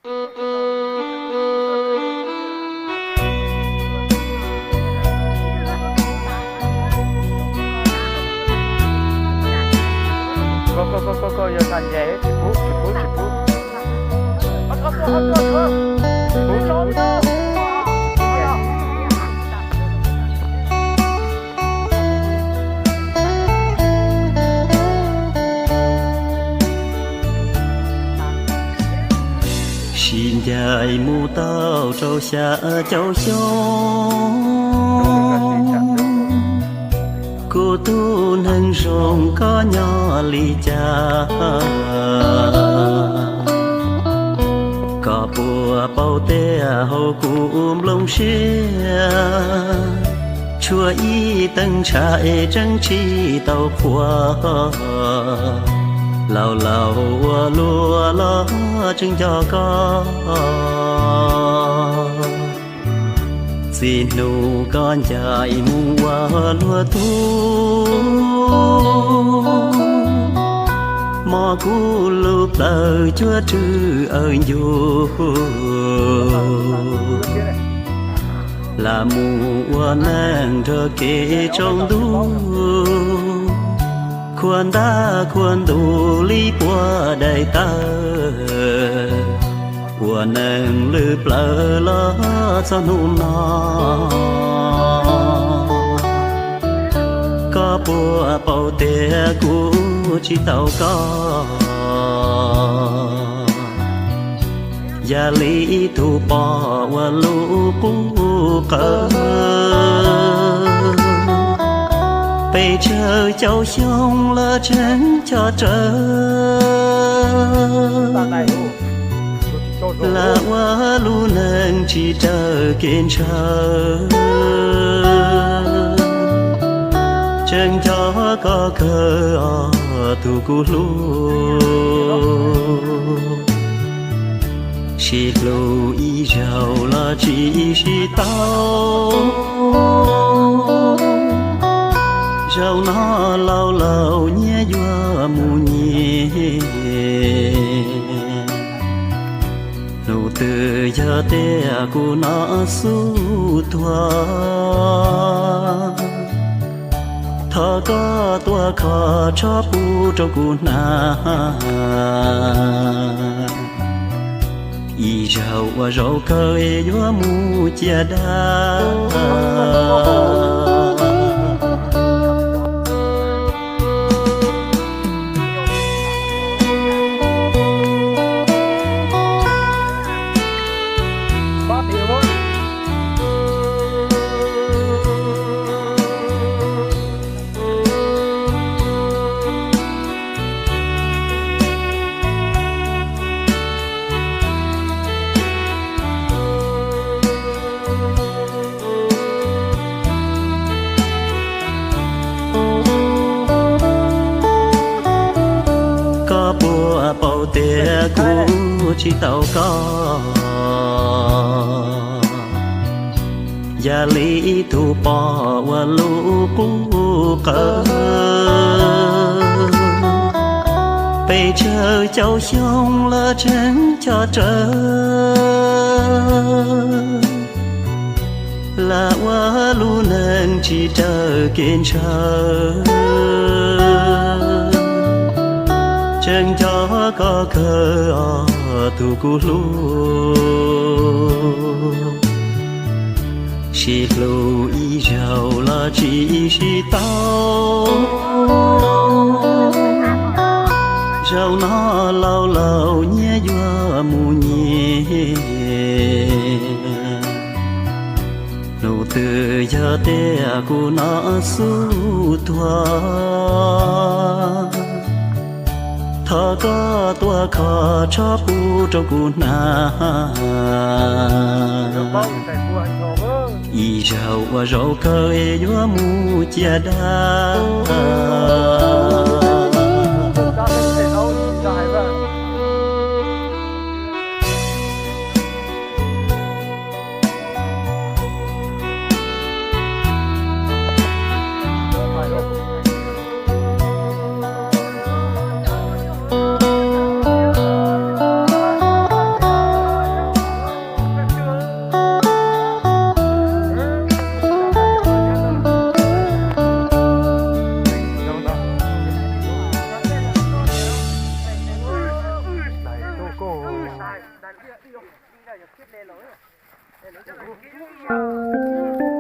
Koj, koj, koj, koj, koj yuav txhais nce, tsis pub, tsis pub, tsis pub. Tsis pub, tsis pub. Sib ncaim mus tau rau xya caum xyoo, kuv tus neeg zoo koj nyob li cas? Koj puas paub tias hauv kuv nplooj siab tshuav ib teev ntshav es tseem tsis tau qhuav. Laus laus ua luaj los tseem nco koj. Txij hnub koj ncaim mus ua luag tug, mob kuv lub plawv cuab rwg awv ncuj. Lam mus ua neej nrog kev tsaus ntuj, khuam ntab khuam ntuj li puag daim tawv, ua neej lwm plawv los txog hnub no. Koj puas paub tias kuv tsis tau koj, yam li ib tug poj ua lub qub qawv, pes tsawg caum xyoo los tseem nco rawv. Lam ua lub neej tsis raws kev ntshaw, tseem nco koj kawg os tus kuv hlub. Sib hlub ib zaug los tsis sib tau, zaum no laus laus nyias yuav mus nyias. Hnub twg yog tias kuv noj xub tuag, thov koj tuaj kho tsho pub rau kuv hnav, ib zaug ua zaum kawg es yuav mus ciaj dab. Koj puas paub tias kuv tsis tau koj, yam li ib tug poj ua lub qub qawv, pes tsawg caum xyoo los tseem nco rawv. Lam ua lub neej tsis raws kev ntshaw, tseem nco koj kawg os tus kuv hlub. Sib hlub ib zaug los tsis sib tau, zaum no laus laus nyias yuav mus nyias. Hnub twg yog tias kuv noj xub tuag, thov koj tuaj kho tsho pub rau kuv hnav, ib zaug ua zaum kawg es yuav mus ciaj dab.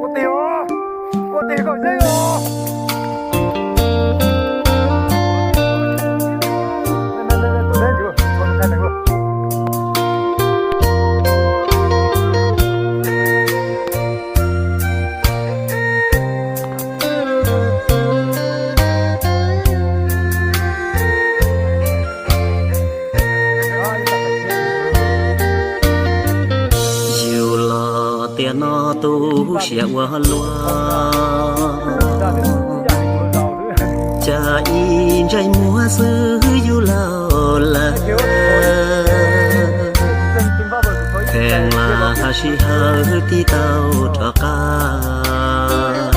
Ua tes os, ua tes kom zeej os. Yus los tiam no tu siab ua luaj, cas ib ntsais muag xwb yus laus lawm. Kheev lam sij hawm tig tau rov qab,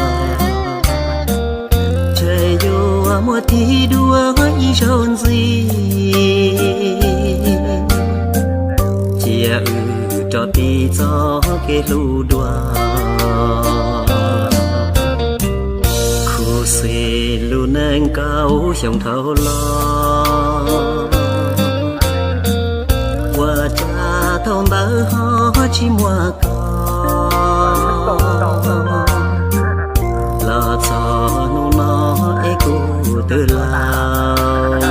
ntshe yuav muaj tig dua ib zaug ntxiv, cia wb rov tig txoj kev hlub dua. Khuv xim lub neej kaum xyoo dhau los, ua cas thaum ntawd ho tsis muaj koj. Los txog hnub no es kuv twb laus,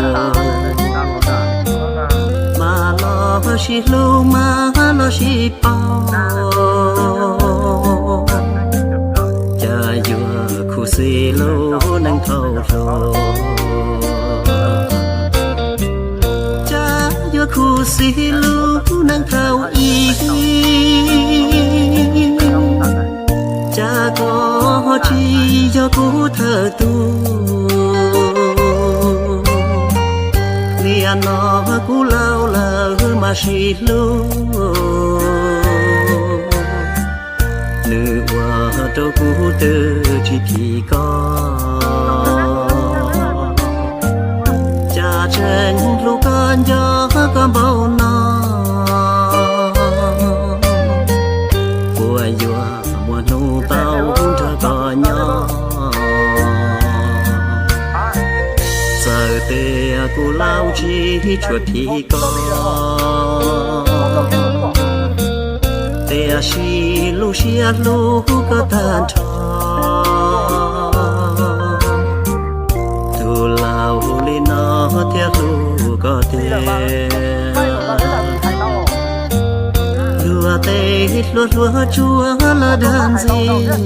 mas los sib hlub mas los sib paub, cas yuav khuv xim lub neej thaum hluas. Cas yuav khuv xim lub neej thaum ub, cas koj ho tsis yog kuv thawj tug. Nim no kuv laus lawm mas sib hlub, nws ua rau kuv twb tsis phim koj. Cas tseem hlub koj nco koj npaum no, puas yuav muaj hnub tau nrog koj nyob. Txawm tias kuv laus tsis tshua phim koj, tiam sis lub siab hlub koj tag nrho. Tus laus li no thiaj hlub koj tiag. Luag tej hluas hluas tsuas los dag ntxias,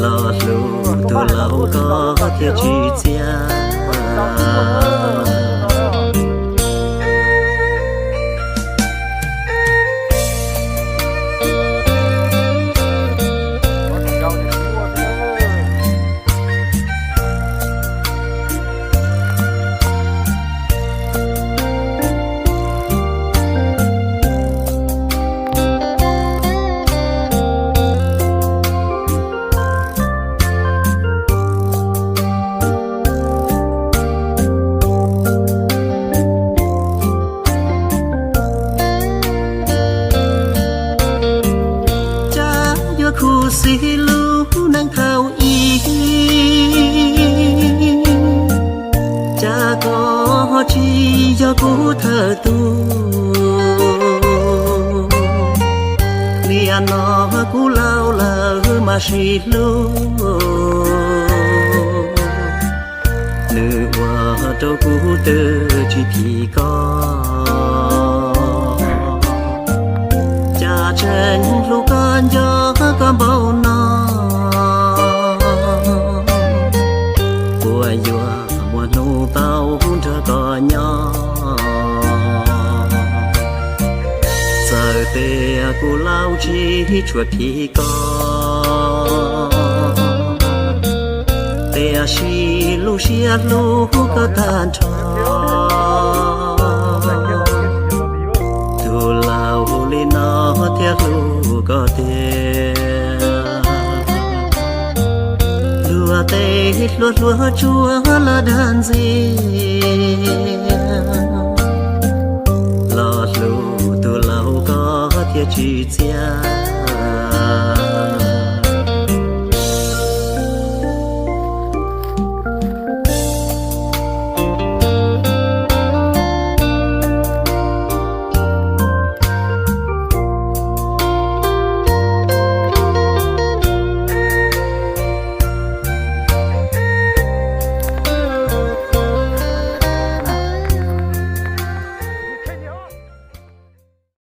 los hlub tus laus koj thiaj tsis txias. Cas yuav khuv xim lub neej thaum ub, cas koj ho tsis yog kuv thawj tug. Nim no kuv laus lawm mas sib hlub, nws ua rau kuv twb tsis phim koj. Cas tseem hlub koj nco koj npaum no, puas yuav muaj hnub tau nrog koj nyob. Txawm tias kuv laus tsis tshua phim koj, tiam sis lub siab hlub koj tag nrho. Tus laus li no thiaj hlub koj tiag. Luag tej hluas hluas tsuas los dag ntxias, los hlub tus laus koj thiaj tsis txias.